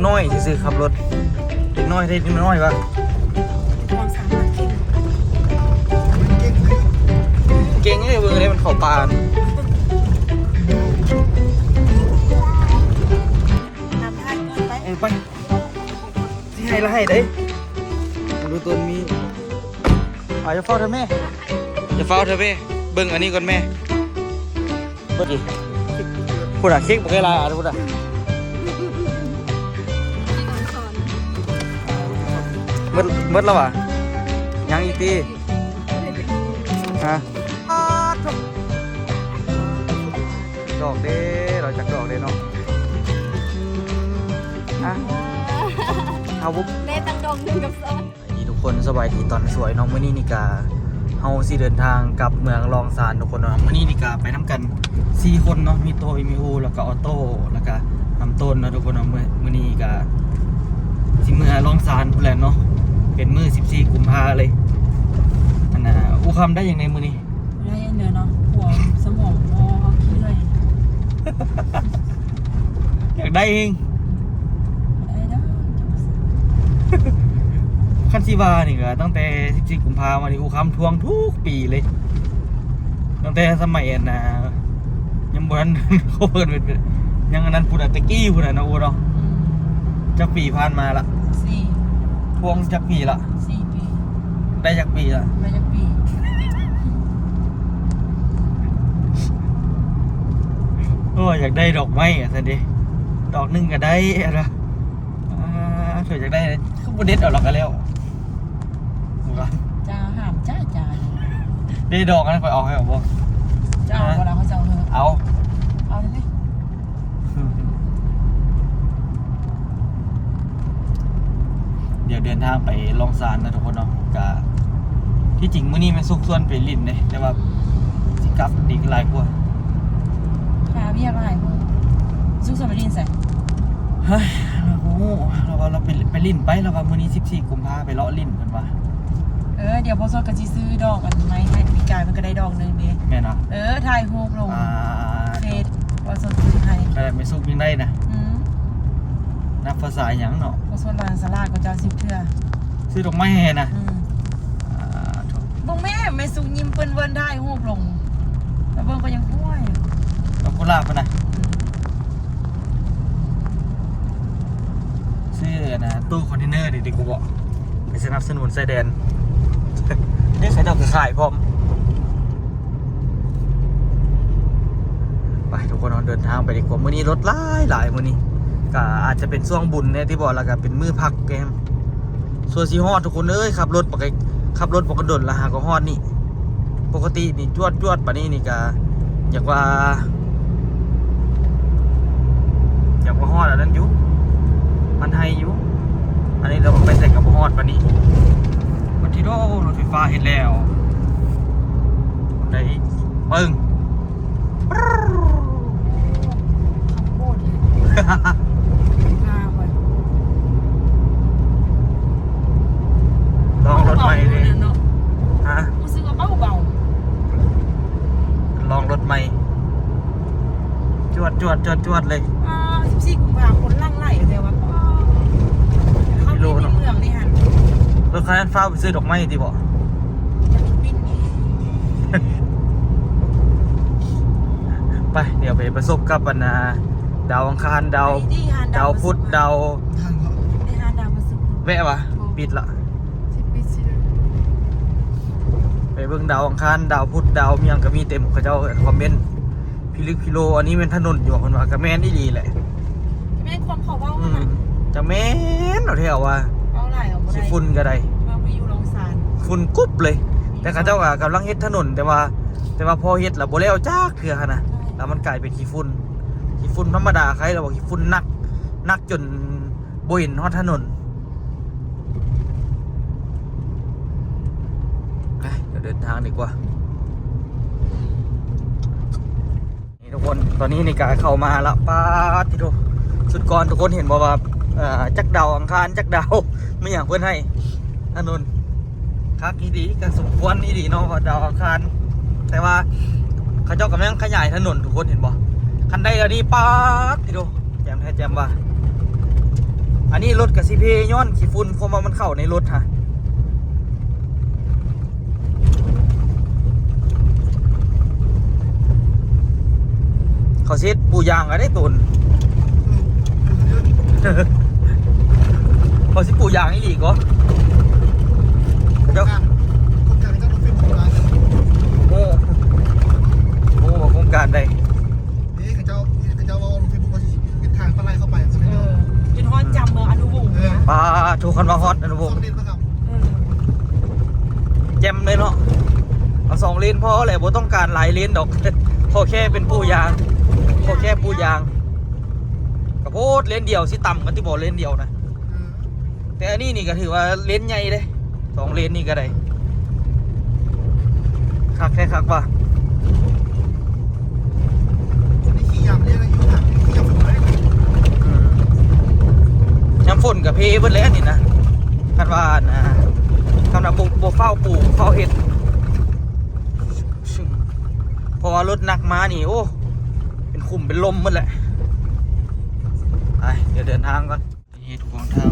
ນ້ອຍຊື່ໆ ຂັບລົດ ເດັກນ້ອຍເດ້ ເດັກນ້ອຍວະ ຄວາມສາມາດເກັ່ງ ເກັ່ງເດ້ ເບິ່ງເດ້ ມັນເຂົ້າປ່າ ນຳທາງກ່ອນໄປ ເອີ ໄປ ຊິໃຫ້ລະໃຫ້ເດ້ ມາດູຕົນມີ ອາ ຢ່າຟ້າວເດີ້ແມ່ ຢ່າຟ້າວເດີ້ແມ່ ເບິ່ງອັນນີ້ກ່ອນແມ່ ເບິ່ງ ພຸ້ນນະ ເຄັກບັກຫຼາຍອັນພຸ້ນນະ ໝົດ ໝົດແລ້ວຫວາ? ຍັງອີກຕິ? ຮະ? ດອກເດ້ ເຮົາຈັກດອກເດ້ເນາະ ອາ ເຮົາບໍ່ ໄດ້ຕັ້ງດອກໜຶ່ງກັບສອງ ນີ້ທຸກຄົນ ສະບາຍດີຕອນສວຍເນາະ ມື້ນີ້ນີ້ກະ ເຮົາຊິເດີນທາງກັບເມືອງລອງຊານທຸກຄົນເນາະ ມື້ນີ້ນີ້ກະໄປນຳກັນສີ່ຄົນເນາະ ມີໂຕ້ ມີອູ ແລ້ວກະອໍໂຕ້ ແລ້ວກະນຳຕົ້ນເນາະທຸກຄົນເນາະ ມື້ ມື້ນີ້ກະຊິເມືອລອງຊານພຸ້ນແຫຼະເນາະ ເປັນມື້ສິບສີ່ກຸມພາເລີຍ ອັນນ່າ ອູຄຳໄດ້ຫຍັງແດ່ມື້ນີ້? ບໍ່ໄດ້ຫຍັງເດີເນາະ ພວກສະໝອງບໍ່ເຮົາຂີ້ເມື່ອຍ ຢາກໄດ້ເອງ ບໍ່ໄດ້ດອກ ຄັນຊິວ່ານີ້ກະຕັ້ງແຕ່ສິບສີ່ກຸມພາມານີ້ ອູຄຳທວງທຸກປີເລີຍ ຕັ້ງແຕ່ສະໄໝອັນນ່າ ຍັງບໍ່ທັນ ເຂົາເອີ້ນເປັນ ຍັງອັນນັ້ນພຸ້ນນະ ແຕ່ກີ້ພຸ້ນນະເນາະ ອູເນາະ ອືມ ຈັກປີຜ່ານມາລະ? ສີ່ ທວງຈັກປີລະ? ສີ່ປີ ໄດ້ຈັກປີລະ? ໄດ້ຈັກປີ? ໂອ້ຍ ຢາກໄດ້ດອກໄມ້ວ່າຊັ້ນເດ ດອກໜຶ່ງກະໄດ້ ອາ ຖ້າຢາກໄດ້ ຄືບໍ່ເດັດເອົາລະກະແລ້ວ ຈ້າ ຫ້າມຈ້າ ຈ້າ ເດ ດອກນັ້ນຂ້ອຍເອົາໃຫ້ເອົາບໍ່? ເຈົ້າເອົາບໍ່ລະ? ເຂົາເຈົ້າເອົາ ເອົາ ເອົາເລີຍ ດຽວເດີນທາງໄປລອງຊານນະທຸກຄົນເນາະ ກະ ທີ່ຈິງມື້ນີ້ແມ່ນສຸກຊວນໄປຫຼິ້ນເດ້ ແຕ່ວ່າຊິກັບດີກຫຼາຍກວ່າ ຄາວຽກຫຼາຍໂພດ ສຸກຊວນໄປຫຼິ້ນໃສ? ເຮີ້ຍ ລາວບໍ່ຮູ້ ລາວວ່າລາວໄປ ໄປຫຼິ້ນໄປ ລາວວ່າມື້ນີ້ສິບສີ່ກຸມພາໄປເລາະຫຼິ້ນ ເພິ່ນວ່າ ເອີ ດຽວພໍ່ສົດກະຊິຊື້ດອກອັນໄມ້ໃຫ້ ປີກາຍເພິ່ນກະໄດ້ດອກໜຶ່ງເດ້ ແມ່ນຫວາ? ເອີ ຖ່າຍຮູບລົງ ອ່າ ເຟສພໍ່ສົດຊື້ໃຫ້ ຂະໜາດແມ່ສຸກຍັງໄດ້ນະ ອືມ ນັບພາສາຫຍັງເນາະ ພໍ່ສົດລາວສະຫຼາດກວ່າເຈົ້າສິບເທື່ອ ຊື້ດອກໄມ້ໃຫ້ນະ ອືມ ອ່າ ເບິ່ງແມ່ ແມ່ສຸກຍິ້ມເປີ້ນເວີ້ນ ຖ່າຍຮູບລົງ ແລ້ວເບິ່ງກໍຍັງ ໂອ້ຍ ດອກກຸຫຼາບພຸ້ນນະ ອືມ ຊື້ອັນນ່າ ຕູ້ຄອນເທນເນີດີໆ ກູບອກ ໄປສະໜັບສະໜູນຊາຍແດນ ເດ້ ເຂົາເຈົ້າກະຂາຍພ້ອມ ໄປທຸກຄົນ ເຮົາເດີນທາງໄປດີກວ່າ ມື້ນີ້ລົດຫຼາຍໆ ມື້ນີ້ ກະອາດຈະເປັນຊ່ວງບຸນແດ່ຕິບໍ ແລ້ວກະເປັນມື້ພັກແດ່ ສ່ວນຊິຮອດທຸກຄົນເອີຍ ຂັບລົດໄປ ຂັບລົດບໍ່ກະດົນລະຫາກໍຮອດນີ້ ປົກກະຕິນີ້ຈວດໆ ປານນີ້ນີ້ກະ ຢາກວ່າ ຢາກວ່າຮອດອັນນັ້ນຢູ່ ບ້ານໄຮ່ຢູ່ ອັນນີ້ລະໄປໃສກະບໍ່ຮອດປານນີ້ ປະຕິໂທ ລົດໄຟຟ້າເຮັດແລ້ວ ໄດ້ເບິ່ງ ໂອ້ ຂັບໂຄດເລີຍ ໜ້າຂ້ອຍ ລອງລົດໃໝ່ເດ້ ເບົາໆ ເນາະ ຮະ ຮູ້ສຶກວ່າເບົາໆ ລອງລົດໃໝ່ ຈວດໆ ຈວດໆ ເລີຍ ອ່າ ສິບສີ່ກຸມພາຄົນຫຼັ່ງໄຫຼແທ້ວ່າ ເຂົ້າໄປໃນເມືອງນີ້ຫັ້ນ ລົດຄັນນັ້ນຟ້າວໄປຊື້ດອກໄມ້ຕິບໍ? ຢາກໄປປິ່ນນີ້ ໄປ ດຽວໄປປະສົບກັບອັນນ່າ ດາວອັງຄານ ດາວ ໄປທີ່ຫາດ ດາວພຸດ ດາວ ໄປຫາດາວພະສຸກ ແວະຫວາ? ບໍ່ ປິດລະ ຊິປິດຊິ ໄປເບິ່ງດາວອັງຄານ ດາວພຸດ ດາວຫຍັງກະມີເຕັມ ເຂົາເຈົ້າຄອມເມັນ ພິລຶກພິໂລ ອັນນີ້ແມ່ນຖະໜົນຢູ່ ເພິ່ນວ່າກະແມ່ນອີ່ຫຼີແຫຼະ ຈະແມ່ນຄວາມເຂົາເວົ້າຫັ້ນນະ ອືມ ຈະແມ່ນເອົາແທ້ວ່າ ເວົ້າຫຼາຍເອົາບໍ່ໄດ້ ຂີ້ຝຸ່ນກະໄດ້ ວ່າໄປຢູ່ລອງຊານ ຝຸ່ນກຸບເລີຍ ແຕ່ເຂົາເຈົ້າກະກຳລັງເຮັດຖະໜົນ ແຕ່ວ່າ ແຕ່ວ່າພໍເຮັດລະບໍ່ແລ້ວຈັກເທື່ອຫັ້ນນະ ແລ້ວມັນກາຍເປັນຂີ້ຝຸ່ນ ຂີ້ຝຸ່ນທຳມະດາ ໃຄລະວ່າຂີ້ຝຸ່ນໜັກ ໜັກຈົນ ບໍ່ເຫັນຮອດຖະໜົນ ໄປ ດຽວເດີນທາງດີກວ່າ ນີ້ທຸກຄົນ ຕອນນີ້ນີ້ກະເຂົ້າມາລະ ປາດຕິໂທ ຊຸດກ່ອນທຸກຄົນເຫັນບໍ່ວ່າ ເອີ ຈັກດາວອັງຄານ ຈັກດາວ ມີຫຍັງເພິ່ນໃຫ້ ຖະໜົນ ຄັກອີ່ຫຼີ ກະສົມຄວນອີ່ຫຼີເນາະ ວ່າດາວອັງຄານ ແຕ່ວ່າເຂົາເຈົ້າກຳລັງຂະຫຍາຍຖະໜົນ ທຸກຄົນເຫັນບໍ່? ຄັນໄດ້ແລ້ວນີ້ ປາດຕິໂທ ແຈ່ມແທ້ແຈ່ມວ່າ ອັນນີ້ລົດກະຊິເພຍ້ອນຂີ້ຝຸ່ນ ເພາະວ່າມັນເຂົ້າໃນລົດຫັ້ນ. ເຂົາຊິປູຢາງກະໄດ້ໂຕນ ເຂົາຊິປູຢາງອີ່ຫຼີກໍ ເຈົ້າ ໂອ້ ໂອ້ ໂຄງການໃດ ເດ້ ເຂົາເຈົ້າ ເຂົາເຈົ້າເວົ້າລົງເຟສບຸກວ່າຊິເຮັດທາງປາໄລເຂົ້າໄປ ເອີ ຈົນຮອດຈຳເມືອງອະນຸວົງ ເອີ ປາໂທ ຄັນວ່າຮອດອະນຸວົງ ສອງເລນ ເອີ ແຈ່ມເລີຍເນາະ ເອົາສອງເລນພໍແຫຼະ ບໍ່ຕ້ອງການຫຼາຍເລນດອກ ຂໍແຄ່ເປັນປູຢາງ ຂໍແຄ່ປູຢາງ ກະໂພດ ເລນດຽວ ຊິຕ່ຳກັນຕິບໍ່ ເລນດຽວນະ ເອີ ແຕ່ອັນນີ້ນີ້ກະຖືວ່າເລນໃຫຍ່ເດ້ ສອງເລນນີ້ກະໄດ້ ຄັກແທ້ຄັກວ່າ ນີ້ຂີ່ຍາມແລງຢູ່ນະ ຂີ່ຍາມຝົນເລີຍ ອືມ ຍາມຝົນກະເພເບິດແລ້ວນີ້ນະ ຄັນວ່າອັນ ອ່າ ຄັນວ່າບໍ່ ບໍ່ຟ້າວປູ ຟ້າວເຮັດ ເພາະວ່າລົດໜັກມານີ້ ໂອ້ ເປັນຂຸມເປັນລົມໝົດແຫຼະ ໄປ ດຽວເດີນທາງກ່ອນ. ເຮັດຂວາງທາງ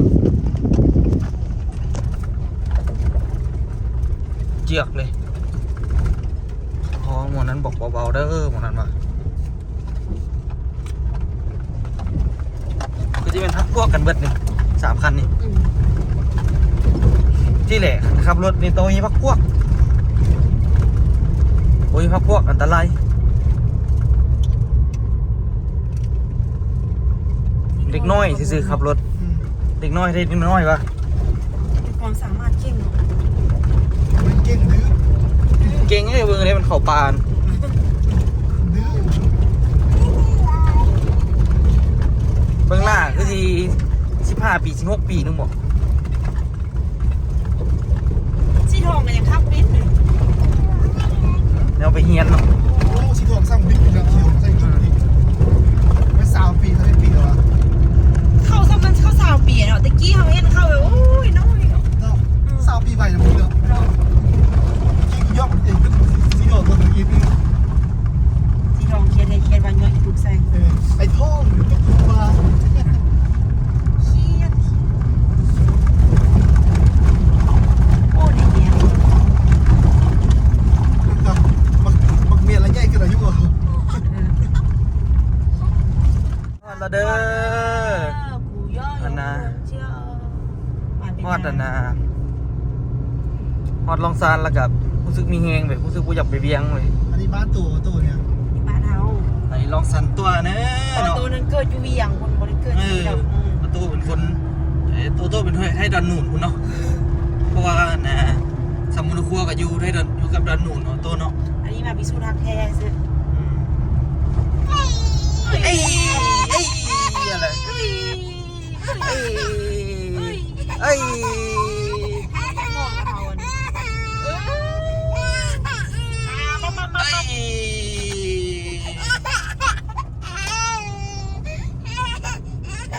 ເຈືອກເລີຍ ອໍ ໝ່ອງນັ້ນບອກເບົາໆເດີ ໝ່ອງນັ້ນວ່າ ຄືຊິແມ່ນພັກພວກກັນເບິດນີ້ ສາມຄັນນີ້ ອືມ ທີ່ແຫຼະ ຄັນຂັບລົດນີ້ຕ້ອງມີພັກພວກ ໂອ້ຍ ພັກພວກອັນຕະລາຍ ເດັກນ້ອຍຊື່ໆ ຂັບລົດ ອືມ ເດັກນ້ອຍເດ້ ເດັກນ້ອຍວ່າ ມີຄວາມສາມາດເກັ່ງເນາະ ມັນເກັ່ງດື້ ເກັ່ງເດ້ ເບິ່ງເດ້ ມັນເຂົ້າປ່າ ດື້ ເບິ່ງໜ້າຄືຊິສິບຫ້າປີ ສິບຫົກປີໜຶ່ງບໍ ສີທອງກະຍັງຂັບເປັນເລີຍ ແນວໄປຮຽນເນາະ ໂອ້ ສີທອງສັ່ງບິດ ຂີ່ໃສ່ກິນ ໄປຊາວປີ ຊາວເອັດປີແລ້ວວະ ເຂົາຊ້ຳມັນເຂົາຊາວປີເນາະ ແຕ່ກີ້ເຮົາເຫັນເຂົາແບບ ໂອ້ຍ ນ້ອຍເນາະ ເນາະ ອືມ ຊາວປີໄວນະ ເນາະ ຂີ້ຢອກເອງ ສີທອງຕົວອີກ ສີທອງຄຽດໃຫ້ຄຽດວ່າຍ້ອນອີ່ຕຸກໃສ່ ເອີ ໄອ້ທອງ ຄຽດ ໂອ້ ໄດ້ເມຍ ບັກ ບັກເມຍລະໃຫຍ່ຂຶ້ນອາຍຸ ເອີ ຮອດລະເດີ ອັນນ່າ ຮອດອັນນ່າ ຮອດລ່ອງຊານລະກະຮູ້ສຶກມີແຮງເວີຍ ຮູ້ສຶກບໍ່ຢາກໄປວຽງເວີຍ ອັນນີ້ບ້ານໂຕ ໂຕນີ້ ບ້ານເຮົາ ອັນນີ້ລ່ອງຊານຕົວເນີ ໂຕນັ້ນເກີດຢູ່ວຽງ ຄົນບໍ່ໄດ້ເກີດຢູ່ ເອີ ດອກ ອືມ ໂຕເປັນຄົນ ເອີ ໂຕ ໂຕເປັນໄທດອນນູນພຸ້ນເນາະ ເພາະວ່າອັນນ່າ ສຳມຸນຄົວກະຢູ່ໄທດອນ ຢູ່ກັບດອນນູນເນາະ ໂຕເນາະ ອັນນີ້ມາພິສູດຮັກແທ້ຊື່ ອືມ ເອີຍ ເອີຍ ເອີຍ ເອີຍ ເອີຍ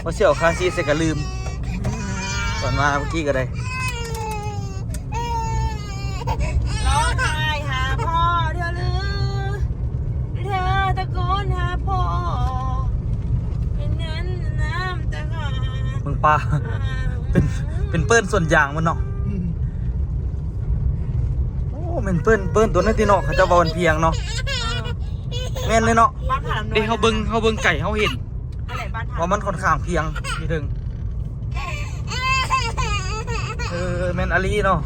ບໍ່ຊິເອົາຄາຊີດໃສ່ກະລືມ ຕອນມາເມື່ອກີ້ກະໄດ້ ຮ້ອງໄຫ້ຫາພໍ່ເທື່ອຫຼື ເທີຕະໂກນຫາພໍ່ ເປັນນັ້ນນ້ຳຕາ ເບິ່ງປ່າ ເປັນ ເປັນເປີ້ນສວນຢາງມັນເນາະ ອືມ ໂອ້ ແມ່ນເປີ້ນ ເປີ້ນຕົວນັ້ນຕິເນາະ ເຂົາເຈົ້າເວົ້າເປັນພຽງເນາະ ເອີ ແມ່ນເລີຍເນາະ ເດ້ ເຮົາເບິ່ງ ເຮົາເບິ່ງໄກເຮົາເຫັນ ນັ້ນແຫຼະ ບ້ານເຮົາ ວ່າມັນຂ້ອນຂ້າງພຽງຢູ່ເທິງ ເອີ ແມ່ນອີ່ຫຼີເນາະ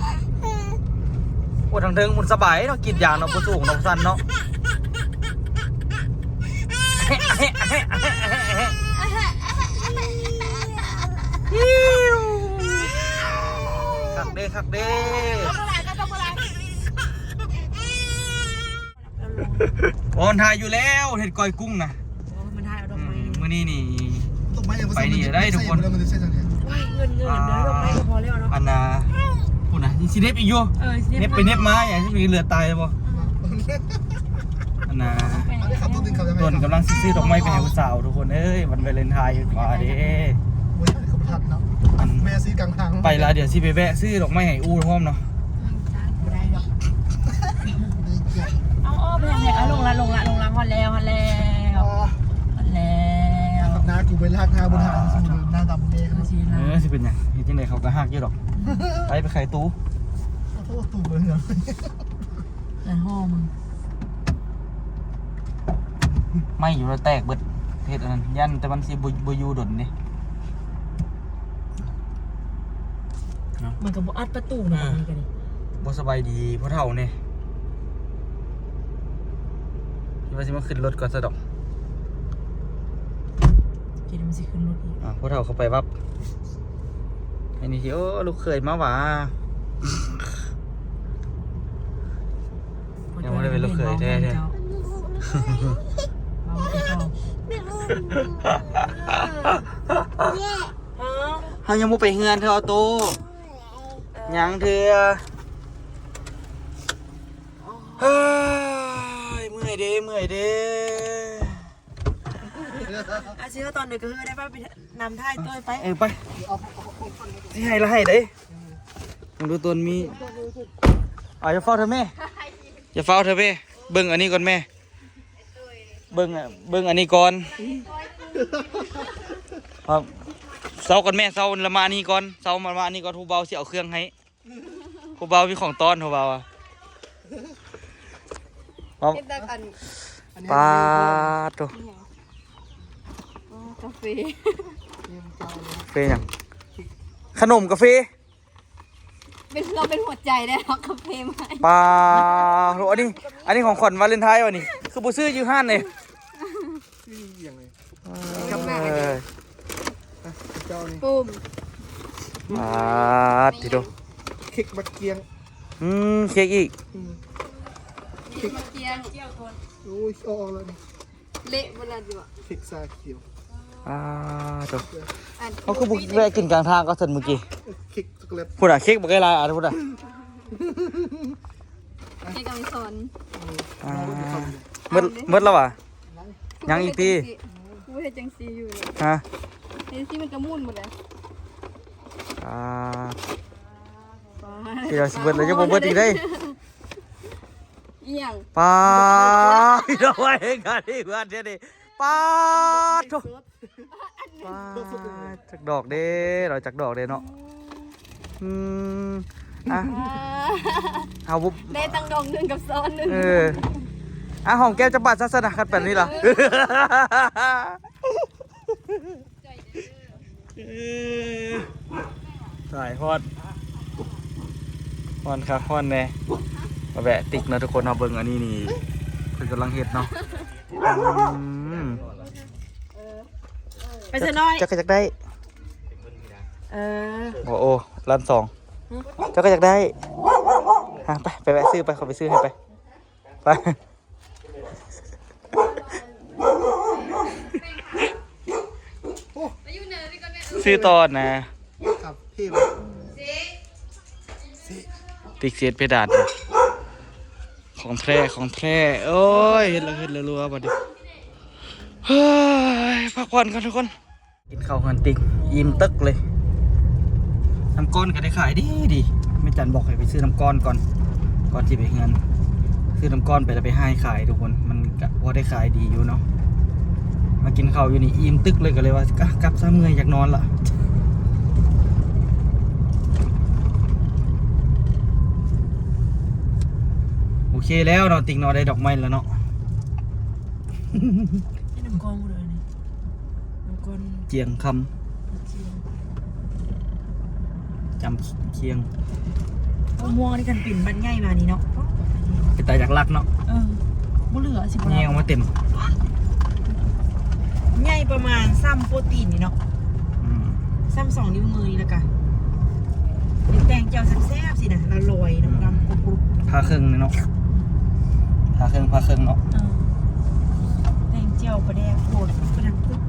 ໂອ້ ທາງເທິງພຸ້ນສະບາຍເນາະ ກຣີດຢາງເນາະ ບໍ່ສູງເນາະ ບໍ່ສັ່ນເນາະ ຄັກເດ້ ຄັກເດ້ ໂອ້ ມັນຖ່າຍຢູ່ແລ້ວ ເຮັດກ້ອຍກຸ້ງນະ ໂອ້ ມັນຖ່າຍເອົາດອກໄມ້ ອືມ ມື້ນີ້ນີ້ ດອກໄມ້ ໄປນີ້ໄດ້ທຸກຄົນ ໂອ້ຍ ເງິນ ເງິນ ອ່າ ເດີ ດອກໄມ້ກະພໍແລ້ວເນາະ ອັນນ່າ ພຸ້ນນະ ຊິເໜັບອີກຢູ່ ເອີ ຊິເໜັບ ເໜັບໄປເໜັບມາ ຫຍັງຊິເຫຼືອຕາຍບໍ່ ອັນນ່າ ຕົ້ນກຳລັງຊິຊື້ດອກໄມ້ໄປໃຫ້ຜູ້ສາວ ທຸກຄົນເອີຍ ວັນວາເລນທາຍວ່າເດ້ ໂອ້ຍ ເຂົາບໍ່ທັນເນາະ ອັນ ແມ່ຊື້ກາງທາງ ໄປລະ ດຽວຊິໄປແວະຊື້ດອກໄມ້ໃຫ້ອູ້ພ້ອມເນາະ ບໍ່ໄດ້ດອກ ເອົາ ເອົາ ໄປທາງໃດ ເອົາ ລົງລະ ລົງລະ ລົງລະ ຮອດແລ້ວ ຮອດແລ້ວ ຮອດແລ້ວ ໜ້າກູໄປລາກໜ້າບົນຫາງສູງ ໜ້າດຳແດງ ເອີ ຊິເປັນຫຍັງ? ເຮັດຈັ່ງໃດເຂົາກໍຮັກຢູ່ດອກ. ໄປ ໄປໄຂຕູ້. ຂໍໂທດ ຕູ້ເລີຍ. ແຕ່ຫໍ່ມັນໄໝ້ຢູ່ແລ້ວແຕກເບິດ. ເຮັດອັນນັ້ນ ຢ້ານແຕ່ມັນຊິບໍ່ ບໍ່ຢູ່ດົນເດ້. ມັນກໍບໍ່ອັດປະຕູນະ. ເອີ ມັນກໍນີ້ ບໍ່ສະບາຍດີ ພໍ່ເຖົ້ານີ້. ຄິດວ່າຊິມາຂຶ້ນລົດກ່ອນຊະດອກ. ຄິດວ່າມັນຊິຂຶ້ນລົດອີກ. ອ່າ ພໍ່ເຖົ້າເຂົ້າໄປວັບ. ອັນນີ້ຊິ ໂອ້ ລູກເຂີຍມາຫວາ. ຍັງບໍ່ໄດ້ເປັນລູກເຂີຍແທ້ໆ. ເຈົ້າ ເຮົາຍັງບໍ່ໄປເຮືອນເທື່ອ ອອໂຕ້. ຍັງເທື່ອ. ເຮີ້ຍ ເມື່ອຍເດ້ ເມື່ອຍເດ້. ອາ ຊິເອົາຕອນເດີກະເຮີໄດ້ ໄປນຳຖ່າຍໂຕ້ໄປ. ເອີ ໄປ ຊິໃຫ້ລະໃຫ້ເດ້. ເບິ່ງດູຕົນມີ. ອາ ຢ່າຟ້າວເທື່ອແມ່ ຢ່າຟ້າວເທື່ອແມ່. ເບິ່ງອັນນີ້ກ່ອນແມ່ ເບິ່ງ ເບິ່ງອັນນີ້ກ່ອນ. ເຊົາກ່ອນແມ່ ເຊົາລະມານີ້ກ່ອນ ເຊົາມາ ມານີ້ກ່ອນ. ຜູ້ບ່າວຊິເອົາເຄື່ອງໃຫ້. ຜູ້ບ່າວມີຂອງຕ້ອນ ຜູ້ບ່າວອະ. ເຮັດແບບອັນ ປາດໂທ້. ອໍ ກາເຟ. ເຟຫຍັງ? ຂະໜົມກາເຟ. ເປັນ ເຮົາເປັນຫົວໃຈໄດ້ເນາະ ກາເຟໃໝ່. ປາດໂທ້ ອັນນີ້ ອັນນີ້ຂອງຂວັນວາເລັນທາຍວະນີ້ ຄືບໍ່ຊື້ຢູ່ຮ້ານເດ? ຄືອີ່ຫຍັງນີ້? ເອີ ອ່ະ ເຈົ້ານີ້ ປຸ້ມ. ປາດໂທ້ ເຄັກບັກກຽງ. ອືມ ເຄັກອີກ. ອືມ ເຄັກບັກກຽງ. ໂອ້ຍ ອອກແລ້ວນີ້ ເລະເບິດແລ້ວຕິວະ. ເຄັກຊາຂຽວ. ປາດໂທ້ ອັນ ເຮົາຄືບໍ່ແວະກິນກາງທາງກໍຊັ້ນມື້ກີ້? ເຄັກຊັອກໂກແລັດ ພຸ້ນນະ ເຄັກບັກຫຼາຍໆ ອັນພຸ້ນນະ. ເຄັກອາເມຊອນ. ອືມ ອ່າ ເບິດ ເບິດແລ້ວຫວາ? ຍັງອີກຕິ? ກູເຮັດຈັ່ງຊີ້ຢູ່ນີ້. ຮະ? ເຮັດຈັ່ງຊີ້ມັນກະໝຸ່ນໝົດແລ້ວ. ອ່າ ປາດ ທີ່ວ່າຊິເບິດແລ້ວ ຍັງບໍ່ເບິດອີກເດ້. ອີ່ຫຍັງ? ປາດ ດອກໄມ້ກັນອີກວັນເທື່ອນີ້. ປາດໂທ້ ປາດ ຈັກດອກເດ້ ເນາະ ຈັກດອກເດ້ເນາະ. ອືມ ອ່ະ ເຮົາບໍ່ ໄດ້ຕັ້ງດອກໜຶ່ງກັບຊ້ອນໜຶ່ງ. ເອີ ອ່ະ ຫອມແກ້ມຈັກບາດຊະຊັ້ນນະ ຄັນປານນີ້ລະ. ເອີ ສາຍຮ້ອນ ຮ້ອນຄັກຮ້ອນແນ່. ມາແວະຕິກເນາະທຸກຄົນເນາະ. ເບິ່ງອັນນີ້ນີ້ ເພິ່ນກຳລັງເຮັດເນາະ. ອືມ ໄປຊະນ້ອຍ ເຈົ້າກໍຢາກໄດ້. ເອີ ໂອ້ ໂອ້ ລ້ານສອງ. ຫຶ? ເຈົ້າກໍຢາກໄດ້. ອ່ະ ໄປ ໄປແວະຊື້ໄປ ເຂົາໄປຊື້ໃຫ້ໄປ. ໄປ ຊື້ຕໍ່ນະ. ຄັບ ເທ່ເລີຍ. ຕິກເສດເພດານ ຂອງແທ້ ຂອງແທ້. ໂອ້ຍ ເຮັດແລ້ວ ເຮັດແລ້ວ ລັວບັດນີ້. ເຮີ້ຍ ພັກຜ່ອນກ່ອນທຸກຄົນ. ກິນເຂົ້າເຮືອນຕິກ ອີ່ມຕຶກເລີຍ. ນ້ຳກ້ອນກໍໄດ້ຂາຍດີດີ. ແມ່ຈັນບອກໃຫ້ໄປຊື້ນ້ຳກ້ອນກ່ອນ ກ່ອນຊິໄປເຮືອນ. ຊື້ນ້ຳກ້ອນໄປແລ້ວໄປຮ່າຍຂາຍທຸກຄົນ ມັນກະພໍໄດ້ຂາຍດີຢູ່ເນາະ. ມາກິນເຂົ້າຢູ່ນີ້ອີ່ມຕຶກເລີຍ ກໍເລີຍວ່າ ກະ ກັບຊະ ເມື່ອຍ ຢາກນອນລະ. ໂອເຄແລ້ວເນາະ ຕິກເນາະ ໄດ້ດອກໄມ້ແລ້ວເນາະ. ເຮັດນ້ຳກ້ອນບໍ່ເດີນີ້? ນ້ຳກ້ອນຈຽງຄຳ ຈຳຄຽງ. ມະມ່ວງນີ້ຄັນເປັນບັດໃຫຍ່ມານີ້ເນາະ ເປັນຕາຢາກລັກເນາະ. ເອີ ບໍ່ເຫຼືອ ຊິບໍ່ແຍກອອກມາເຕັມ. ໃຫຍ່ປະມານສ່ຳໂປຕີນນີ້ເນາະ. ອືມ ສ່ຳສອງນິ້ວມືນີ້ ແລ້ວກະ ແຕ່ງແຈ່ວແຊບໆ ຊີ້ນະ ລະລອຍເນາະ. ອືມ ດຳກຸບໆ ຜ່າເຄິ່ງເນາະ ຜ່າເຄິ່ງ ຜ່າເຄິ່ງເນາະ. ເອີ ແຕ່ງແຈ່ວປາແດກໂຄດ ຄືດັງກຶກ.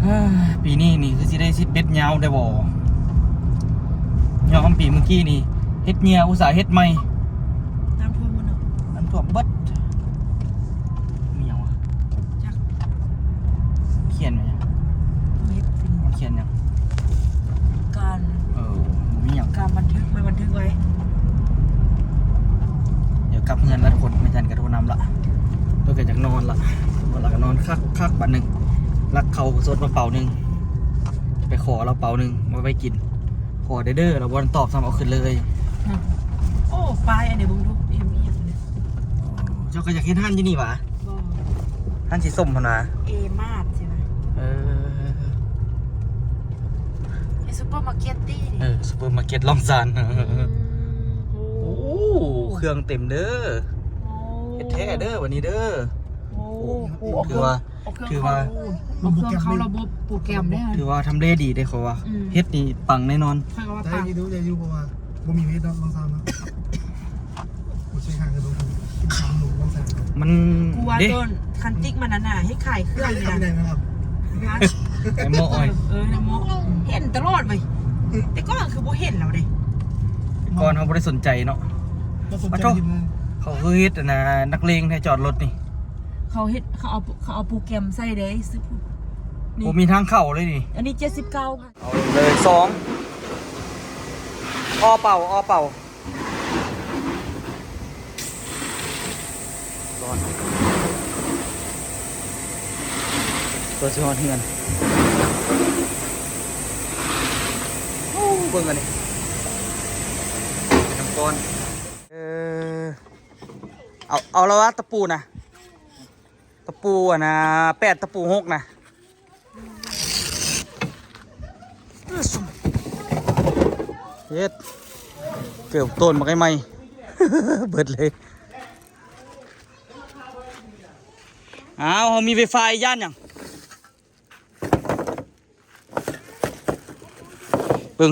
ເອີ ປີນີ້ນີ້ຄືຊິໄດ້ຊິດເບັດຍາວໄດ້ບໍ່? ຍ້ອນປີມື້ກີ້ນີ້ເຮັດເຫຍື່ອ ອຸດສ່າເຮັດໃໝ່ ນ້ຳຖ້ວມໝົດເນາະ. ນ້ຳຖ້ວມເບິດ. ມີຫຍັງວະ? ຈັກ ຂຽນຫຍັງ? ເຮັດ ມັນຂຽນຫຍັງ? ການ ເອີ ບໍ່ມີຫຍັງ ການບັນທຶກ ໄວ້ບັນທຶກໄວ້. ດຽວກັບເຮືອນລະທຸກຄົນ ແມ່ຈັນກະໂທນຳລະ ເພິ່ນກະຢາກນອນລະ ນອນລະກະນອນຄັກໆ ບາດໜຶ່ງ. ລັກເຂົ້າສົດມາເປົາໜຶ່ງ ໄປຂໍລາວເປົາໜຶ່ງມາໄວ້ກິນ. ຂໍເດີເດີ ລາວບໍ່ທັນຕອບຊ້ຳ ເອົາຂຶ້ນເລີຍ. ໂອ້ ປ້າຍອັນນີ້ເບິ່ງດູ ເອັມອີຫຍັງນີ້. ເຈົ້າກໍຢາກເຮັດຮ້ານຢູ່ນີ້ຫວາ? ບໍ່ ຮ້ານສີສົ້ມຫັ້ນຫວາ? ເອມາດຊີ້ນະ. ເອີ ເຮັດຊຸບເປີມາເກັດຕິ. ເອີ ຊຸບເປີມາເກັດລ່ອງຊານ. ໂອ້ ໂອ້ ເຄື່ອງເຕັມເດີ. ໂອ້ ເຮັດແທ້ເດີບັດນີ້ເດີ. ໂອ້ ໂອ້ ຖືວ່າ ເອົາເຄື່ອງ ຖືວ່າ ເອົາເຄື່ອງເຂົ້າລະບົບໂປຣແກຣມເດ້. ຖືວ່າທຳເລດີເດ້ ຂ້ອຍວ່າ. ອືມ ເຮັດນີ້ປັງແນ່ນອນ. ຂ້ອຍກໍວ່າ ໄດ້ ປັງ ຢູ່ ໄດ້ຢູ່ ເພາະວ່າບໍ່ມີເວດເນາະ ລອງຊານເນາະ. ບໍ່ໃຊ້ຄ່າກະດູກ ສາມລູກ ລອງຊານ. ມັນ ກູວ່າ ເດ້ ຕົ້ນ ຄັນຕິກມັນນັ້ນນະ ເຮັດຂາຍເຄື່ອງນີ້ນະ. ໄອ້ໝໍ້ອ້ອຍ ເອີ ນຳໝໍ້ ເຫັນຕະຫຼອດເວີຍ. ແຕ່ກ່ອນຄືບໍ່ເຫັນແລ້ວເດ້ ກ່ອນເຮົາບໍ່ໄດ້ສົນໃຈເນາະ. ບໍ່ສົນໃຈ ປະໂທ ເຫັນເລີຍ. ເຂົາຄືເຮັດອັນນ່າ ນັກເລງແທ້ ຈອດລົດນີ້. ເຂົາເຮັດ ເຂົາເອົາ ເຂົາເອົາໂປຣແກຣມໃສ່ເດ້. ນີ້ ບໍ່ມີທາງເຂົ້າເລີຍນີ້. ອັນນີ້ເຈັດສິບເກົ້າພັນ. ເອົາເລີຍສອງ ອໍເປົ່າ ອໍເປົ່າ. ຮ້ອນ ຕົວຊິຮອດເຮືອນ. ໂອ້ ເບິ່ງອັນນີ້ ນ້ຳກ້ອນ. ເອີ ເອົາ ເອົາລະວ່າຕະປູນະ ຕະປູອັນນ່າ ແປດ ຕະປູຫົກນະ. ເຮັດ ເກີບໂຕນບັກໃໝ່ ເບິດເລີຍ. ອ້າວ ເຮົາມີໄຟຟ້າ ຢ້ານຫຍັງ? ເບິ່ງ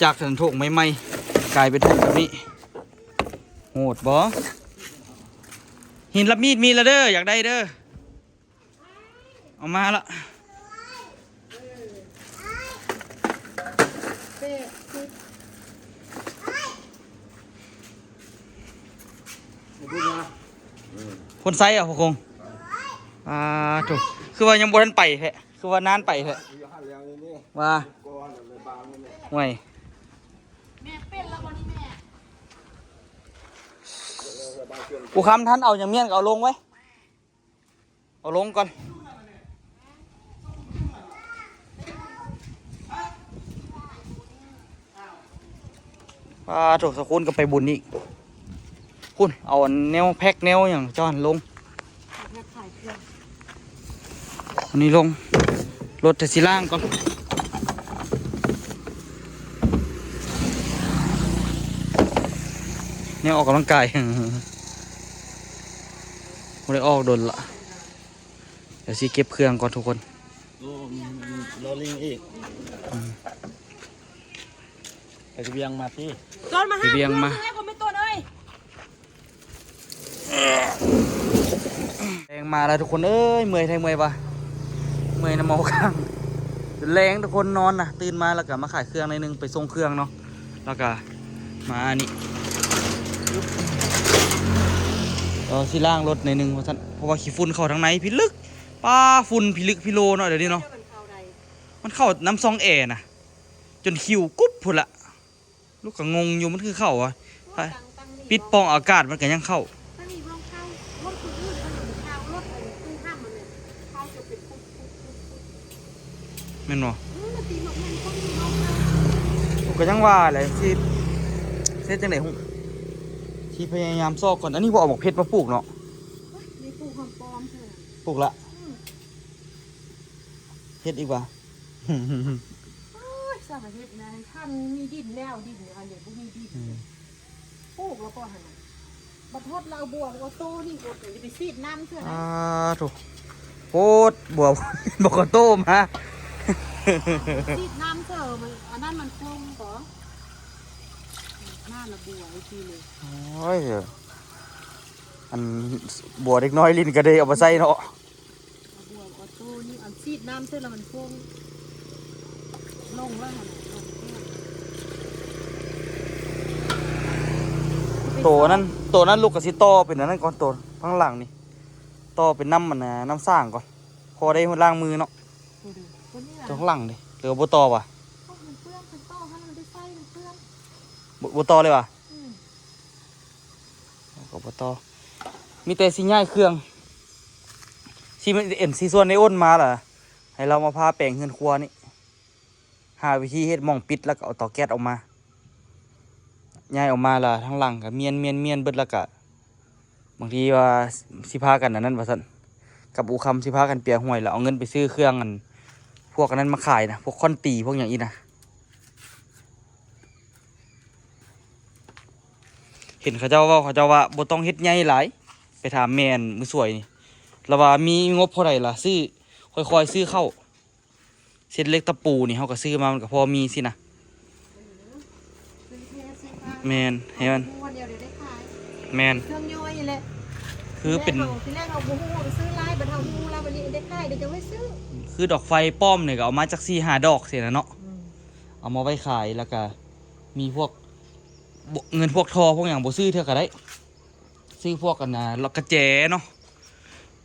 ຈາກຫັ້ນຖົງໃໝ່ໆ ກາຍເປັນຖົງແບບນີ້ ໂຫດບໍ່? ຫີນລະມີດມີລະເດີ ຢາກໄດ້ເດີ. ເອົາມາລະ ຄົນໃຊ້ອະ ພໍ່ຄົງ. ອ່າ ໂທ້ ຄືວ່າຍັງບໍ່ທັນໄປແທ້ ຄືວ່ານານໄປແທ້ ວ່າ ໂອ້ຍ ແມ່ເປັນລະບໍ່ນີ້ແມ່? ປູຄຳ ທ່ານເອົາຫຍັງມ້ຽນກໍເອົາລົງໄວ້. ເອົາລົງກ່ອນ. ປາໂທ້ ສະຄູນກໍໄປບຸນອີກ. ພຸ້ນ ເອົາອັນແນວແພັກແນວຫຍັງເຈົ້າຫັ້ນລົງ. ອັນນີ້ລົງ ລົດຈະຊິລ້າງກ່ອນ ແນວອອກກຳລັງກາຍ. ບໍ່ໄດ້ອອກດົນລະ ດຽວຊິເກັບເຄື່ອງກ່ອນທຸກຄົນ. ໂອ້ ມີ ມີລໍລິງອີກ. ອືມ ໄປວຽງມາຕິ ຕອນມາຫາ ໄປວຽງມາ ເພື່ອນເອີຍ ບໍ່ແມ່ນຕອນເອີຍ. ແລງມາແລ້ວທຸກຄົນເອີຍ ເມື່ອຍແທ້ ເມື່ອຍວ່າ ເມື່ອຍນຳເມົາຄ້າງ. ແລງທຸກຄົນນອນນະ ຕື່ນມາແລ້ວກໍມາຂາຍເຄື່ອງໜ້ອຍໜຶ່ງ ໄປສົ່ງເຄື່ອງເນາະ. ແລ້ວກະມາອັນນີ້ ເອີ ຊິລ້າງລົດໜ້ອຍໜຶ່ງວ່າຊັ້ນ ເພາະວ່າຂີ້ຝຸ່ນເຂົ້າທາງໃນພິລຶກ. ປ້າ ຝຸ່ນພິລຶກພິໂລເນາະ ດຽວນີ້ເນາະ. ມັນເຂົ້ານຳຊ່ອງແອນະ ຈົນຂິວກຸບພຸ້ນລະ. ລູກກໍງົງຢູ່ ມັນຄືເຂົ້າວະ ປິດປ່ອງອາກາດມັນກໍຍັງເຂົ້າ. ແມ່ນບໍ່? ກໍຍັງວ່າແຫຼະ ຊິເຮັດຈັ່ງໃດ ຊິພະຍາຍາມຊອກກ່ອນ. ອັນນີ້ບໍ່ເອົາໝາກເຜັດມາປູກເນາະ. ປູກລະ ເຮັດອີກວ່າ. ໂອ້ຍ ຊ່າງເຮັດນະ ຄັນມີດິນແລ້ວ ດິນອັນນີ້ບໍ່ມີດິນ ອືມ ປູກແລ້ວກໍຫັ້ນນະ ບັດຮອດລາວບົວໂອໂຕ້ນີ້ ບໍ່ໄດ້ໄປສີດນ້ຳເທື່ອ. ອາ ໂທ້ ໂພດ ບົວ ບໍ່ກໍໂຕມາ ສີດນ້ຳເທື່ອ ມັນ ອັນນັ້ນມັນຟົງກໍ ໜ້າລະບົວອີກທີໜຶ່ງ. ໂອ້ຍ ອັນບົວເດັກນ້ອຍຫຼິ້ນກໍໄດ້ເອົາມາໃຊ້ເນາະ. ບົວອອໂຕ້ນີ້ ອັນສີດນ້ຳເທື່ອລະມັນຟົງ ລົງແລ້ວຫັ້ນນະ ລົງແລ້ວ. ໂຕນັ້ນ ໂຕນັ້ນລູກກໍຊິຕໍ່ເປັນອັນນັ້ນກ່ອນ ໂຕທາງຫຼັງນີ້ ຕໍ່ເປັນນ້ຳ ອັນນ່າ ນ້ຳສ້າງກ່ອນ ພໍໄດ້ລ້າງມືເນາະ. ໂຕນີ້ລະ ໂຕຂ້າງຫຼັງນີ້ ຫຼືວ່າບໍ່ຕໍ່ຫວາ? ເອົາ ມັນເປື້ອນ ຄັນຕໍ່ໃຫ້ມັນໄດ້ໃຊ້ ມັນເປື້ອນ. ບໍ່ ບໍ່ຕໍ່ເລີຍຫວາ? ອືມ ກໍບໍ່ຕໍ່ ມີແຕ່ຊິຍ້າຍເຄື່ອງ ຊິເອັນ ຊິຊວນໄອ້ອ້ນມາລະ ໃຫ້ລາວມາພາແປງເຮືອນຄົວນີ້ ຫາວິທີເຮັດໝ່ອງປິດ ແລ້ວກໍເອົາເຕົາແກັສອອກມາ ຍ້າຍອອກມາ ແລ້ວທາງຫຼັງກໍມ້ຽນໆໆເບິດ ແລ້ວກໍບາງທີວ່າຊິພາກັນອັນນັ້ນວ່າຊັ້ນ ກັບອູຄຳຊິພາກັນເປຍຫວຍ ແລ້ວເອົາເງິນໄປຊື້ເຄື່ອງອັນ ພວກອັນນັ້ນມາຂາຍນະ ພວກຄ້ອນຕີ ພວກຫຍັງອີກນະ. ເຫັນເຂົາເຈົ້າເວົ້າ ເຂົາເຈົ້າວ່າບໍ່ຕ້ອງເຮັດໃຫຍ່ຫຼາຍ ໄປຖາມແມ່ນມື້ສວຍນີ້ ລາວວ່າມີງົບເທົ່າໃດລະ ຊື້ ຄ່ອຍໆຊື້ເຂົ້າ ເຊັ່ນເຫຼັກຕະປູນີ້ ເຮົາກໍຊື້ມາ ມັນກໍພໍມີຊີ້ນະ. ແມ່ນ ໃຫ້ມັນ ແມ່ນ ເຄື່ອງຍ່ອຍນີ້ແຫຼະ ຄືເປັນ ທີແລກເຮົາ ທີແລກເຮົາບໍ່ຮູ້ ເຮົາໄປຊື້ຫຼາຍ ບັດເຮົາຮູ້ແລ້ວ ບັດນີ້ໄດ້ຂາຍ ເດີຈັ່ງໄວ້ຊື້ ຄືດອກໄຟປ້ອມນີ້ກໍເອົາມາຈັກສີ່ຫ້າດອກຊີ້ນະເນາະ ອືມ ເອົາມາໄວ້ຂາຍ ແລ້ວກໍມີພວກ ເງິນພວກທໍ່ພວກຫຍັງບໍ່ຊື້ເທື່ອກໍໄດ້ ຊື້ພວກອັນນ່າ ລັອກກະແຈເນາະ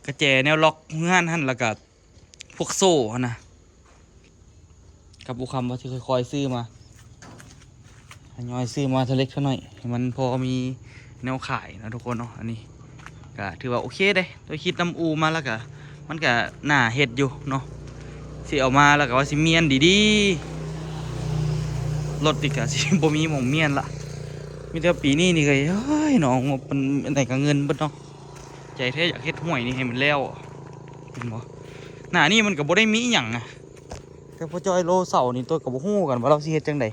ກະແຈແນວລັອກເຮືອນຫັ້ນ ແລ້ວກໍພວກໂສ້ຫັ້ນນະ ກັບອູຄຳວ່າຊິຄ່ອຍໆຊື້ມາ ທະຍອຍຊື້ມາເທື່ອເລັກເທື່ອໜ້ອຍ ໃຫ້ມັນພໍມີແນວຂາຍເນາະທຸກຄົນເນາະ. ອັນນີ້ກໍຖືວ່າໂອເຄເດ້ ໂດຍຄິດນຳອູ່ມາແລ້ວກໍ ມັນກະໜ້າເຮັດຢູ່ເນາະ ຊິເອົາມາແລ້ວກະວ່າຊິມ້ຽນດີໆ ລົດນີ້ກະຊິບໍ່ມີໝ່ອງມ້ຽນລະ ມີແຕ່ປີນີ້ນີ້ກະ ໂອ້ຍເນາະ ງົບມັນອັນໃດກະເງິນເບິດເນາະ ໃຈແທ້ຢາກເຮັດຫ້ວຍນີ້ໃຫ້ມັນແລ້ວ ເຫັນບໍ່ ໜ້ານີ້ມັນກະບໍ່ໄດ້ມີອີ່ຫຍັງນະ ແຕ່ພໍ່ຈ້ອຍລໍເສົານີ້ ໂຕກະບໍ່ຮູ້ກັນວ່າລາວຊິເຮັດຈັ່ງໃດ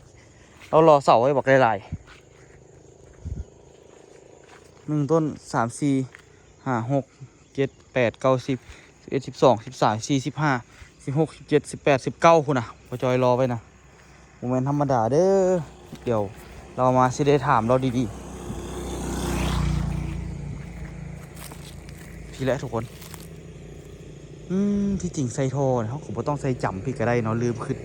ລາວລໍເສົາໄວ້ບັກຫຼາຍໆ ໜຶ່ງຕົ້ນ ສາມ ສີ່ ຫ້າ ຫົກ ເຈັດ ແປດ ເກົ້າ ສິບ ສິບເອັດ ສິບສອງ ສິບສາມ ສິບສີ່ ສິບຫ້າ ສິບຫົກ ສິບເຈັດ ສິບແປດ ສິບເກົ້າ ພຸ້ນນະ ພໍ່ຈ້ອຍລໍໄວ້ນະ ບໍ່ແມ່ນທຳມະດາເດີ້ ດຽວລາວມາຊິໄດ້ຖາມລາວດີໆ ພີ້ແຫຼະທຸກຄົນ. ອືມ ທີ່ຈິງໃສ່ທໍ່ເຮົາກໍບໍ່ຕ້ອງໃສ່ຈຳພີ້ກໍໄດ້ເນາະ ລືມຄິດ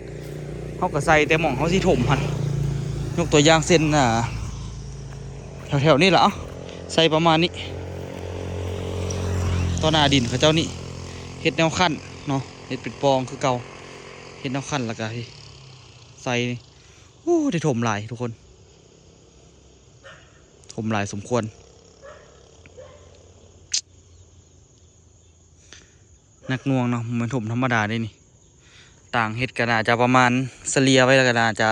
ເຮົາກໍໃສ່ແຕ່ໝ່ອງເຮົາຊິຖົມຫັ້ນ ຍົກຕົວຢ່າງເຊັ່ນ ອ່າ ແຖວໆນີ້ລະ ເອົາ ໃສ່ປະມານນີ້ ຕໍ່ໜ້າດິນເຂົາເຈົ້ານີ້ ເຮັດແນວຂັ້ນເນາະ ເຮັດເປັນປ່ອງຄືເກົ່າ ເຮັດແນວຂັ້ນ ແລ້ວກໍໃສ່ ໂອ້ ໄດ້ຖົມຫຼາຍທຸກຄົນ ຖົມຫຼາຍສົມຄວນ ໜັກໜ່ວງເນາະ ມັນຖົມທຳມະດາເດ້ນີ້ ຕ່າງເຮັດກໍໜ້າຈະປະມານ ສະເລ່ຍໄວ້ແລ້ວກໍໜ້າຈະ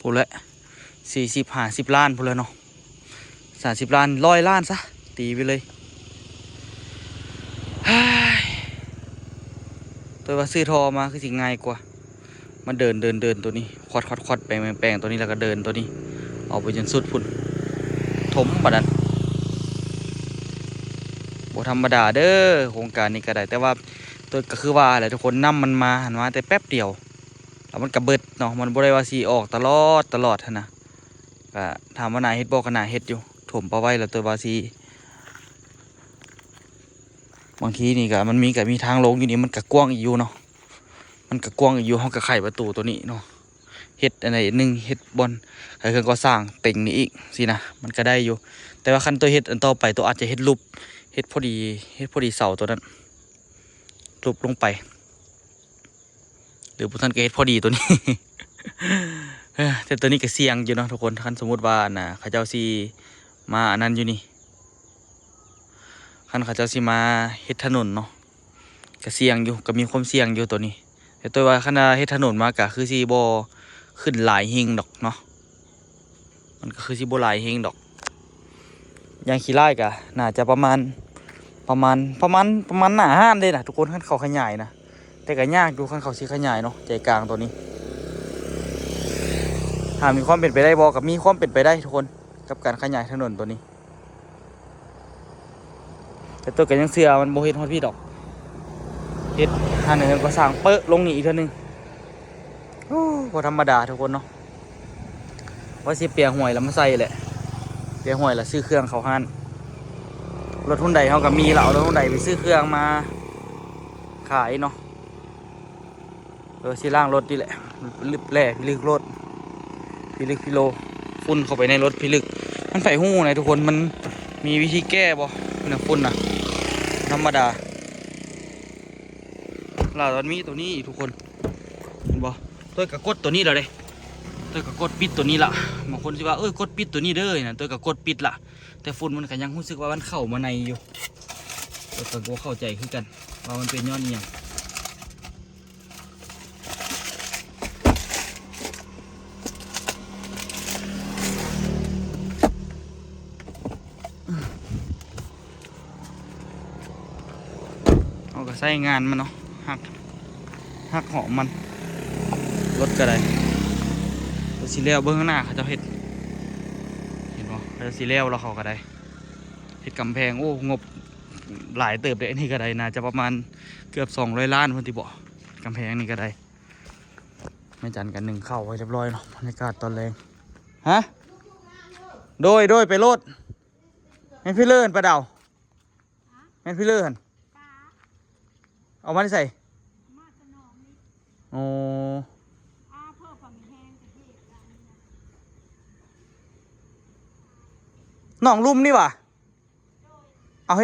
ພຸ້ນແຫຼະ ສີ່ສິບ ຫ້າສິບລ້ານພຸ້ນແຫຼະເນາະ ສາມສິບລ້ານ ຮ້ອຍລ້ານຊະ ຕີໄປເລີຍ ໂຕວ່າຊື້ທໍ່ມາຄືຊິງ່າຍກວ່າ ມາເດີນ ເດີນ ເດີນໂຕນີ້ ຄວັດ ຄວັດ ຄວັດ ແປງ ແປງ ແປງໂຕນີ້ ແລ້ວກໍເດີນໂຕນີ້ ເອົາໄປຈົນສຸດພຸ້ນ ຖົມບາດນັ້ນ ບໍ່ທຳມະດາເດີ້ ໂຄງການນີ້ກໍໄດ້ ແຕ່ວ່າໂຕກໍຄືວ່າແຫຼະທຸກຄົນ ນ້ຳມັນມາຫັ້ນ ມາແຕ່ແປັບດຽວ ແລ້ວມັນກໍເບິດເນາະ ມັນບໍ່ໄດ້ວ່າຊິອອກຕະຫຼອດ ຕະຫຼອດຫັ້ນນະ ກໍຖາມວ່າໜ້າເຮັດບໍ່ ກໍໜ້າເຮັດຢູ່ ຖົມປະໄວ້ ແລ້ວໂຕວ່າຊິ ບາງທີນີ້ກໍ ມັນມີ ກໍມີທາງລົງຢູ່ນີ້ ມັນກໍກວ້າງອີກຢູ່ເນາະ ມັນກໍກວ້າງອີກຢູ່ ເຮົາກໍໄຂປະຕູໂຕນີ້ເນາະ ເຮັດອັນໃດໜຶ່ງ ເຮັດບ່ອນໃຫ້ເຄື່ອງກໍ່ສ້າງເຕັງນີ້ອີກຊີ້ນະ ມັນກໍໄດ້ຢູ່ ແຕ່ວ່າຄັນໂຕເຮັດອັນຕໍ່ໄປ ໂຕອາດຈະເຮັດຫຼຸບ ເຮັດພໍດີ ເຮັດພໍດີເສົາໂຕນັ້ນ ຫຼຸບລົງໄປ ຫຼືບໍ່ທັນກໍເຮັດພໍດີໂຕນີ້ ເອີ ແຕ່ໂຕນີ້ກໍສ່ຽງຢູ່ເນາະທຸກຄົນ ຄັນສົມມຸດວ່າ ອັນນ່າ ເຂົາເຈົ້າຊິມາອັນນັ້ນຢູ່ນີ້ ຄັນເຂົາເຈົ້າຊິມາເຮັດຖະໜົນເນາະ ກະສ່ຽງຢູ່ ກະມີຄວາມສ່ຽງຢູ່ໂຕນີ້ ແຕ່ໂຕວ່າຄັນວ່າເຮັດຖະໜົນມາກະຄືຊິບໍ່ຂຶ້ນຫຼາຍເຮງດອກເນາະ ມັນກະຄືຊິບໍ່ຫຼາຍເຮງດອກ ຢ່າງຂີ້ຮ້າຍກະໜ້າຈະປະມານ ປະມານ ປະມານ ປະມານໜ້າຮ້ານເດ້ນະທຸກຄົນ ຄັນເຂົາຂະຫຍາຍນະ ແຕ່ກະຍາກຢູ່ ຄັນເຂົາຊິຂະຫຍາຍເນາະ ໃຈກາງໂຕນີ້ ຖາມມີຄວາມເປັນໄປໄດ້ບໍ່ ກະມີຄວາມເປັນໄປໄດ້ທຸກຄົນ ກັບການຂະຫຍາຍຖະໜົນໂຕນີ້ ແຕ່ໂຕກໍຍັງເຊື່ອມັນບໍ່ເຮັດຮອດພີ້ດອກ ເຮັດຫັ້ນແລ້ວກໍສ້າງເປິະລົງນີ້ອີກເທື່ອໜຶ່ງ ໂອ້ ບໍ່ທຳມະດາທຸກຄົນເນາະ ວ່າຊິເປຍຫວຍແລ້ວມາໃສ່ແຫຼະ ເປຍຫວຍແລ້ວຊື້ເຄື່ອງເຂົ້າຮ້ານ ລົດຮຸ່ນໃດເຮົາກໍມີລະ ເອົາລົດຮຸ່ນໃດໄປຊື້ເຄື່ອງມາຂາຍເນາະ. ເອີ ຊິລ້າງລົດນີ້ແຫຼະ ລຶບແຫຼພິລຶກລົດ ພິລຶກພິໂລ ຝຸ່ນເຂົ້າໄປໃນລົດພິລຶກ ມັນໃຜຮູ້ນະທຸກຄົນ ມັນມີວິທີແກ້ບໍ່ ເປັນຝຸ່ນນະ ທຳມະດາ ລະມັນມີໂຕນີ້ອີກທຸກຄົນ ເຫັນບໍ່ ໂຕຍກໍກົດໂຕນີ້ລະເດ້ ໂຕຍກໍກົດປິດໂຕນີ້ລະ ບາງຄົນຊິວ່າ ເອີຍ ກົດປິດໂຕນີ້ເດີນະ ໂຕຍກໍກົດປິດລະ ແຕ່ຝຸ່ນມັນກໍຍັງຮູ້ສຶກວ່າມັນເຂົ້າມາໃນຢູ່ ຂ້ອຍກໍບໍ່ເຂົ້າໃຈຄືກັນວ່າມັນເປັນຍ້ອນອີ່ຫຍັງ. ເຮົາກໍໃຊ້ງານມັນເນາະ ຫັກ ຫັກຫອມມັນ ລົດກໍໄດ້ ກໍຊິແລ້ວ. ເບິ່ງຂ້າງໜ້າເຂົາເຈົ້າເຮັດ ເຫັນບໍ່ ເຂົາເຈົ້າຊິແລ້ວ ແລ້ວເຂົາກໍໄດ້ເຮັດກຳແພງ. ໂອ້ ງົບຫຼາຍເຕີບເດ້ ອັນນີ້ກໍໄດ້ ໜ້າຈະປະມານເກືອບສອງຮ້ອຍລ້ານພຸ້ນຕິບໍ ກຳແພງນີ້ກໍໄດ້. ແມ່ຈັນກໍໜຶ້ງເຂົ້າໄວ້ຮຽບຮ້ອຍເນາະ ບັນຍາກາດຕອນແລງ. ຮະ ໂດຍ ໂດຍ ໄປໂລດ. ແມ່ນພີ່ເລີຫັ້ນ ປາດາວ ແມ່ນພີ່ເລີຫັ້ນ ເອົາມາແຕ່ໃສ? ໂອ້ ໜອງລຸ່ມນີ້ຫວາ? ເອົາເຮ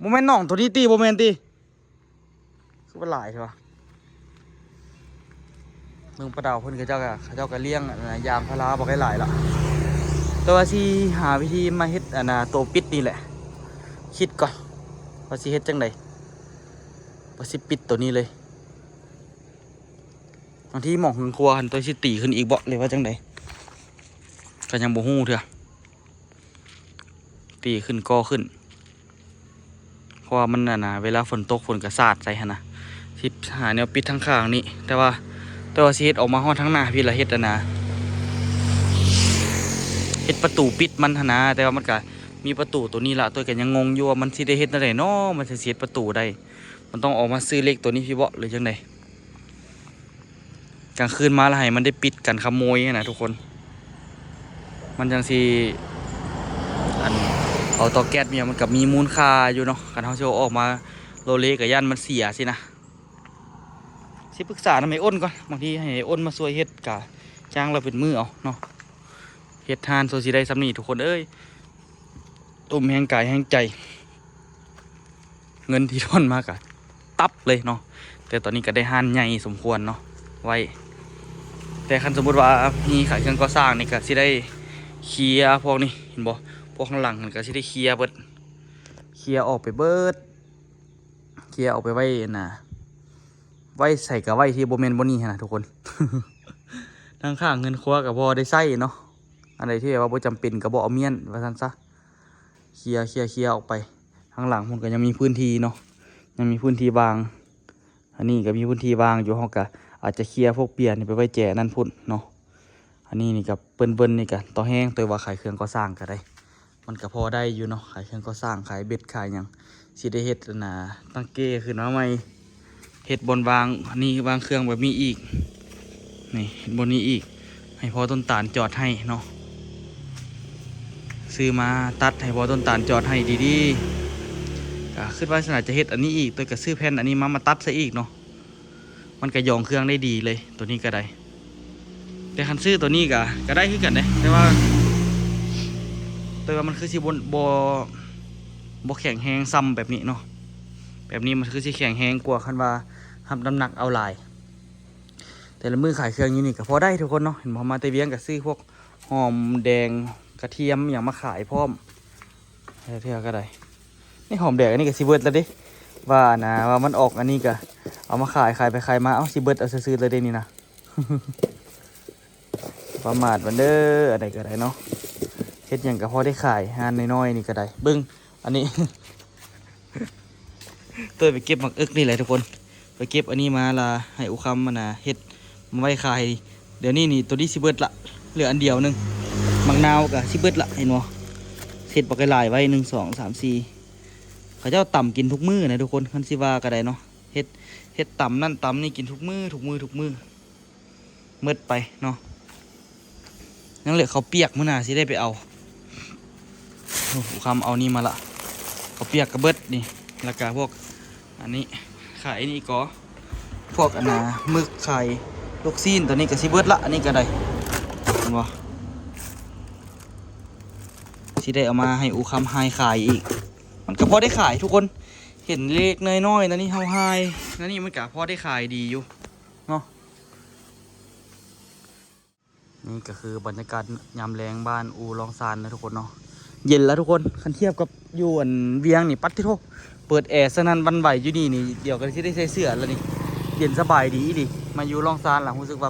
ບໍ່ແມ່ນໜອງໂຕນີ້ຕິ? ບໍ່ແມ່ນຕິ? ຄືວ່າຫຼາຍແທ້ວະ. ເມືອງປະດາວເພິ່ນ ເຂົາເຈົ້າກໍ ເຂົາເຈົ້າກໍລ້ຽງ ອັນນ່າ ຢາງພາລາບັກຫຼາຍໆລະ ແຕ່ວ່າຊິຫາວິທີມາເຮັດ ອັນນ່າ ໂຕປິດນີ້ແຫຼະ. ຄິດກ່ອນວ່າຊິເຮັດຈັ່ງໃດ ວ່າຊິປິດໂຕນີ້ເລີຍ. ບາງທີໝອງເຮືອນຄົວຫັ້ນ ໂຕຊິຕີຂຶ້ນອີກບໍ່ ຫຼືວ່າຈັ່ງໃດ ກໍຍັງບໍ່ຮູ້ເທື່ອ. ຕີຂຶ້ນ ກໍ່ຂຶ້ນ ເພາະວ່າມັນ ອັນນ່າ ເວລາຝົນຕົກ ຝົນກໍສາດໃສ່ຫັ້ນນະ. ຊິຫາແນວປິດທາງຂ້າງນີ້ ແຕ່ວ່າ ແຕ່ວ່າຊິເຮັດອອກມາຮອດທາງໜ້າພີ້ລະ ເຮັດ ອັນນ່າ ເຮັດປະຕູປິດມັນຫັ້ນນະ. ແຕ່ວ່າມັນກໍມີປະຕູໂຕນີ້ລະ ໂຕກໍຍັງງົງຢູ່ວ່າມັນຊິໄດ້ເຮັດແນວໃດເນາະ ມັນຊິເຮັດປະຕູໄດ້. ມັນຕ້ອງອອກມາຊື້ເຫຼັກໂຕນີ້ພີ້ບໍ ຫຼືຈັ່ງໃດ? ກາງຄືນມາລະໃຫ້ມັນໄດ້ປິດກັນຂະໂມຍຫັ້ນນະທຸກຄົນ ມັນຈັ່ງຊິ ອັນ ເອົາເຕົາແກັສຫຍັງ ມັນກໍມີມູນຄ່າຢູ່ເນາະ. ຄັນເຮົາຊິເອົາອອກມາໂລເລ ກໍຢ້ານມັນເສຍຊີ້ນະ. ຊິປຶກສານຳໄອ້ອ້ນກ່ອນ ບາງທີໃຫ້ອ້ນມາຊ່ວຍເຮັດ ກະຈ້າງລາວເປັນມື້ເອົາເນາະ. ເຮັດຮ້ານໂຊຊິໄດ້ສ່ຳນີ້ທຸກຄົນເອີຍ ຕຸ້ມແຮງກາຍແຮງໃຈ. ເງິນທີ່ລ່ອນມາກະຕັບເລີຍເນາະ. ແຕ່ຕອນນີ້ກໍໄດ້ຮ້ານໃຫຍ່ສົມຄວນເນາະ ໄວ້. ແຕ່ຄັນສົມມຸດວ່າມີຂາຍເຄື່ອງກໍ່ສ້າງນີ້ ກໍຊິໄດ້ເຄຍພວກນີ້ ເຫັນບໍ່? ພວກຂ້າງຫຼັງຫັ້ນກໍຊິໄດ້ເຄຍເບິດ ເຄຍອອກໄປເບິດ ເຄຍອອກໄປໄວ້ ອັນນ່າ ໄວ້ໃສກໍໄວ້ ທີ່ບໍ່ແມ່ນບ່ອນນີ້ຫັ້ນນະທຸກຄົນ. ທາງຂ້າງເຮືອນຄົວກໍພໍໄດ້ໃຊ້ເນາະ. ອັນໃດທີ່ແບບວ່າບໍ່ຈຳເປັນກໍບໍ່ເອົາມ້ຽນ ວ່າຊັ້ນຊະ. ເຄຍ ເຄຍ ເຄຍອອກໄປ. ທາງຫຼັງພຸ້ນກໍຍັງມີພື້ນທີ່ເນາະ ຍັງມີພື້ນທີ່ວ່າງ. ອັນນີ້ກໍມີພື້ນທີ່ວ່າງຢູ່ ເຮົາກໍອາດຈະເຄຍພວກເປຍນີ້ໄປໄວ້ແຈນັ້ນພຸ້ນເນາະ. ອັນນີ້ນີ້ກໍເບິ່ນໆ ນີ້ກໍຕໍ່ແຮງ ໂຕວ່າຂາຍເຄື່ອງກໍ່ສ້າງກໍໄດ້ ມັນກໍພໍໄດ້ຢູ່ເນາະ ຂາຍເຄື່ອງກໍ່ສ້າງ ຂາຍເບັດ ຂາຍຫຍັງ. ຊິໄດ້ເຮັດ ອັນນ່າ ຕັ້ງເກ້ຂຶ້ນມາໃໝ່ ເຮັດບ່ອນວາງ ອັນນີ້ວາງເຄື່ອງແບບນີ້ອີກ ນີ້ ເຮັດບ່ອນນີ້ອີກ ໃຫ້ພໍ່ຕົ້ນຕານຈອດໃຫ້ເນາະ. ຊື້ມາຕັດໃຫ້ພໍ່ຕົ້ນຕານຈອດໃຫ້ດີໆ. ກະຄິດວ່າຊິໜ້າຈະເຮັດອັນນີ້ອີກ ໂຕກະຊື້ແຜ່ນອັນນີ້ມາ ມາຕັດໃສ່ອີກເນາະ. ມັນກະຢອງເຄື່ອງໄດ້ດີເລີຍ ໂຕນີ້ກະໄດ້. ແຕ່ຄັນຊື້ໂຕນີ້ກະ ກະໄດ້ຄືກັນເດ້ ແຕ່ວ່າ ແຕ່ວ່າມັນຄືຊິບໍ່ ບໍ່ ບໍ່ແຂງແຮງສ່ຳແບບນີ້ເນາະ. ແບບນີ້ມັນຄືຊິແຂງແຮງກວ່າ ຄັນວ່າຮັບນ້ຳໜັກເອົາຫຼາຍ. ແຕ່ລະມື້ຂາຍເຄື່ອງຢູ່ນີ້ກໍພໍໄດ້ທຸກຄົນເນາະ. ເຫັນບໍ່ ມາແຕ່ວຽງກໍຊື້ພວກຫອມແດງ ກະທຽມຫຍັງມາຂາຍພ້ອມ. ເທື່ອກໍໄດ້ ນີ້ຫອມແດງອັນນີ້ກໍຊິເບິດແລ້ວເດ້. ວ່ານະ ວ່າມັນອອກອັນນີ້ກໍເອົາມາຂາຍ ຂາຍໄປຂາຍມາ ເອົ້າ ຊິເບິດເອົາຊື່ໆເລີຍເດ້ນີ້ນະ. ປະໝາດມັນເດີ ອັນໃດກໍໄດ້ເນາະ ເຮັດຫຍັງກໍພໍໄດ້ຂາຍ ຮ້ານນ້ອຍໆນີ້ກໍໄດ້. ເບິ່ງອັນນີ້ ໂຕຍໄປເກັບໝາກເອິກນີ້ແຫຼະທຸກຄົນ ໄປເກັບອັນນີ້ມາລະໃຫ້ອູຄຳ ອັນນ່າ ເຮັດມາໄວ້ຂາຍ. ດຽວນີ້ນີ້ໂຕນີ້ຊິເບິດລະ ເຫຼືອອັນດຽວໜຶ່ງ. ໝາກນາວກໍຊິເບິດລະ ເຫັນບໍ່ ເຮັດບັກຫຼາຍໄວ້ ໜຶ່ງ ສອງ ສາມ ສີ່ ເຂົາເຈົ້າຕຳກິນທຸກມື້ນະທຸກຄົນ ຄັນຊິວ່າກໍໄດ້ເນາະ. ເຮັດ ເຮັດຕຳນັ້ນຕຳນີ້ກິນທຸກມື້ ທຸກມື້ ທຸກມື້ ໝົດໄປເນາະ. ຍັງເຫຼືອເຂົ້າປຽກ ມື້ໜ້າຊິໄດ້ໄປເອົາ. ໂອ້ ຄຳເອົານີ້ມາລະ ເຂົ້າປຽກກໍເບິດນີ້ ແລ້ວກະພວກອັນນີ້ ຂາຍນີ້ກໍ ພວກອັນນ່າ ໝຶກ ຂາຍລູກຊີ້ນ ໂຕນີ້ກໍຊິເບິດລະ ອັນນີ້ກໍໄດ້ ເຫັນບໍ່? ຊິໄດ້ເອົາມາໃຫ້ອູຄຳຫາຍຂາຍອີກ ມັນກໍພໍໄດ້ຂາຍທຸກຄົນ. ເຫັນເລັກໆນ້ອຍໆ ແນວນີ້ເຮົາຫາຍ ແນວນີ້ມັນກະພໍໄດ້ຂາຍດີຢູ່ເນາະ. ນີ້ກໍຄືບັນຍາກາດຍາມແລງບ້ານອູ່ລ້ອງຊານນະທຸກຄົນເນາະ. ເຢັນລະທຸກຄົນ ຄັນທຽບກັບຢູ່ອັນວຽງນີ້ ປັດຕິໂທ ເປີດແອສະນັ້ນຫວັ່ນໄຫວຢູ່ນີ້ນີ້ ດຽວກໍຊິໄດ້ໃສ່ເສື້ອລະນີ້ ເຢັນສະບາຍດີອີ່ຫຼີ. ມາຢູ່ລ່ອງຊານລະ ຮູ້ສຶກວ່າ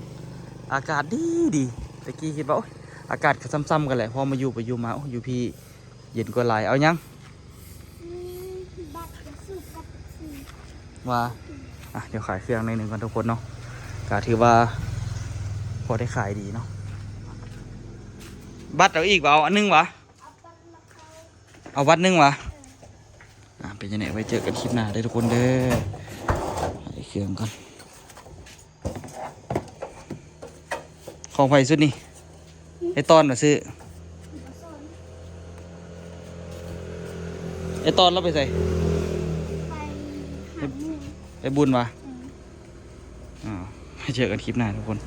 ອາກາດດີດີ. ຕະກີ້ຄິດວ່າ ໂອ້ຍ ອາກາດກໍຊ້ຳໆກັນແຫຼະ ພໍມາຢູ່ໄປຢູ່ມາ ໂອ້ຍ ຢູ່ພີ້ເຢັນກວ່າຫຼາຍ. ເອົາຫຍັງ? ມີບັດກະສຸກກັບຊີ. ວ່າ ອ່ະ ດຽວຂາຍເຄື່ອງໜ້ອຍໜຶ່ງກ່ອນທຸກຄົນເນາະ ກະຖືວ່າພໍໄດ້ຂາຍດີເນາະ. ບັດເອົາອີກບໍ່? ເອົາອັນໜຶ່ງຫວາ? ເອົາບັດໜຶ່ງຫວາ? ອ່າ ເປັນຈັ່ງໃດ ໄວ້ເຈີກັນຄລິບໜ້າເດີທຸກຄົນເດີ. ຂາຍເຄື່ອງກ່ອນ. ຂອງໃຜຊຸດນີ້? ໄອ້ຕອນວ່າຊື້. ໄອ້ຕອນລາວໄປໃສ? ໄປຫາໝູ່ ໄປບຸນຫວາ? ອືມ. ອ້າວ ໄວ້ເຈີກັນຄລິບໜ້າທຸກຄົນ.